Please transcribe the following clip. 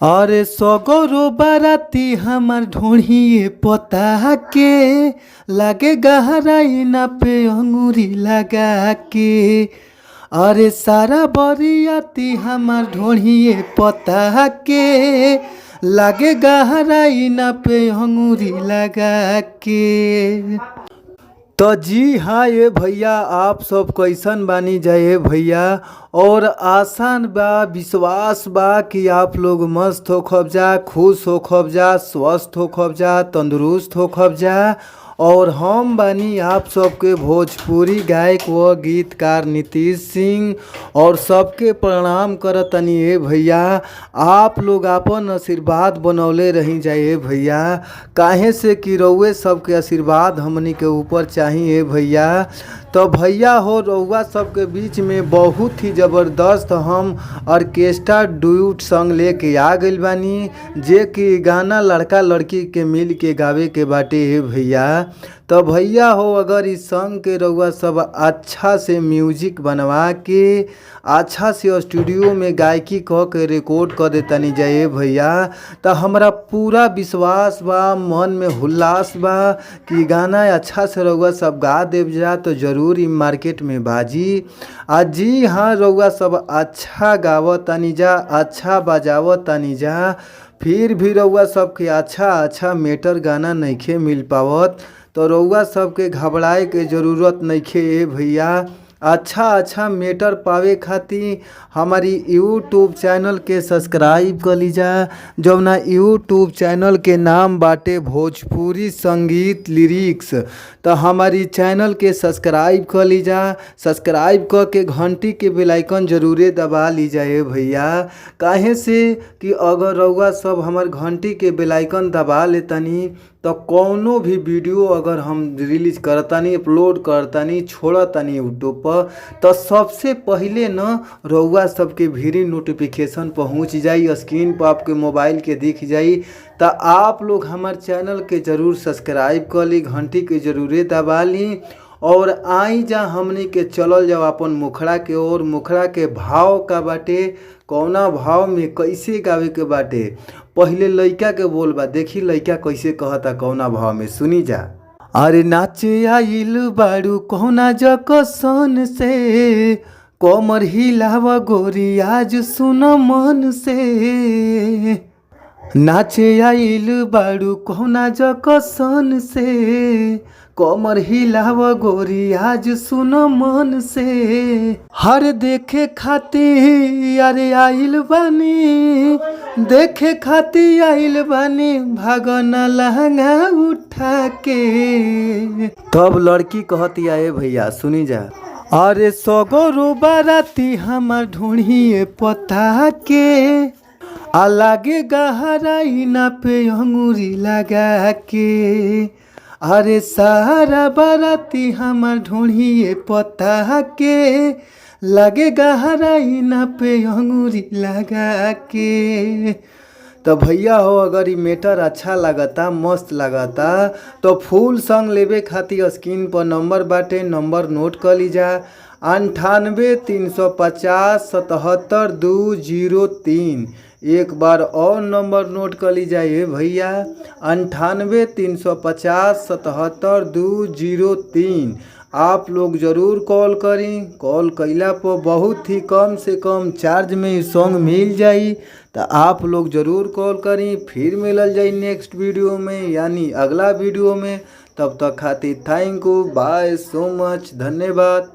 अरे सगरो बाराती हमार ढोढ़िए पता के लागे गहराई ना पे अंगूरी लगा के। अरे सारा बरियाती हमार ढोढ़िए पता के लागे गहराई ना पे अंगूरी लगा के। तो जी हाँ ये भैया, आप सब कैसन बानी जाए भैया। और आसान बा, विश्वास बा कि आप लोग मस्त हो खबजा, खुश हो खबजा, स्वस्थ हो खबजा, तंदुरुस्त हो खबजा। और हम बानी आप सबके भोजपुरी गायक व गीतकार नीतीश सिंह और सबके प्रणाम करतनी ए भैया। आप लोग आपन आशीर्वाद बनौले रही जाए भैया, काहे से कि रउए सबके आशीर्वाद हमनी के ऊपर चाहिए भैया। तो भैया हो, रउआ सबके बीच में बहुत ही ज़बरदस्त हम ऑर्केस्ट्रा ड्यूट संग लेके आ गइल बानी, जे कि गाना लड़का लड़की के मिल के गावे के बाटे ए भैया। तो भैया हो, अगर इस सॉन्ग के रउआ सब अच्छा से म्यूजिक बनवा के अच्छा से स्टूडियो में गायकी क के रिकॉर्ड कर देतनी जाए भैया, तो हमरा पूरा विश्वास बा, मन में उल्लास बा कि गाना अच्छा से रउआ सब गा देव जा तो ज़रूर ई मार्केट में बाजी। आ जी हाँ, रउआ सब अच्छा गावतानी जा, अच्छा बजावतानी जा, फिर भी रउआ सबके अच्छा अच्छा मेटर गाना नइखे मिल पावत। तो रउआ सबके घबराए के ज़रूरत नइखे ए भैया। अच्छा अच्छा मेटर पावे खातिर हमारी यूट्यूब चैनल के सब्सक्राइब कर लीजा, जौना यूट्यूब चैनल के नाम बाटे भोजपुरी संगीत लिरिक्स। तो हमारी चैनल के सब्सक्राइब कर लीजा, सब्सक्राइब कर के घंटी के बेल आइकन जरूरे दबा लीजा ए भैया। काहे से कि अगर रउआ सब हमार घंटी के बेल आइकन दबा लेतनी तो कौनो भी वीडियो अगर हम रिलीज करतानी, अपलोड करतानी, छोड़तानी यूट्यूब पर, तो सबसे पहिले न रउआ सबके भीरी नोटिफिकेशन पहुंच जाई, स्क्रीन पर आपके मोबाइल के दिख जाई। तो आप लोग हमार चैनल के ज़रूर सब्सक्राइब कर ली, घंटी के ज़रूरे दबा ली। और आई जा हमनी के चलल जाओ अपन मुखड़ा के ओर। मुखड़ा के भाव का बाटे, कौना भाव में कैसे गावे के बाटे। पहिले लइका के बोल बा, देखी लइका कैसे कहता कौना भाव में, सुनी जा। अरे नाचे आइल बाड़ू कौना जकसन से, कमर हिलाव गोरी आज सुन मन से। नाचे आइल बाड़ू कौना जकसन से, कमर हिलाव गोरी आज सुन मन से। हर देखे खाती अरे आइल बानी, देखे खाती आइल बानी, भागन लहंगा उठा के। तब लड़की कहती आए भैया, सुनी जा। अरे सगरो बाराती हमार ढूंढिए पता के, आ लागे गहराई ना पे अंगूरी लगा के। अरे सारा बाराती हमार ढूंढिए पता के, लागे गहराई ना पे अंगूरी लगा के। तो भैया हो, अगर ई मेटर अच्छा लागता, मस्त लागता, तो फुल सॉन्ग लेवे खातिर स्क्रीन पर नंबर बाटे, नंबर नोट कर लीजा। 98 350 77 203। एक बार और नंबर नोट कर लीजा ये भैया, 98 350 77 203। आप लोग ज़रूर कॉल करी। कॉल कइला पर बहुत ही कम से कम चार्ज में ई सॉन्ग मिल जाई। तो आप लोग ज़रूर कॉल करी। फिर मिलल जाई नेक्स्ट वीडियो में, यानी अगला वीडियो में। तब तक खातिर thank you, bye so much, धन्यवाद।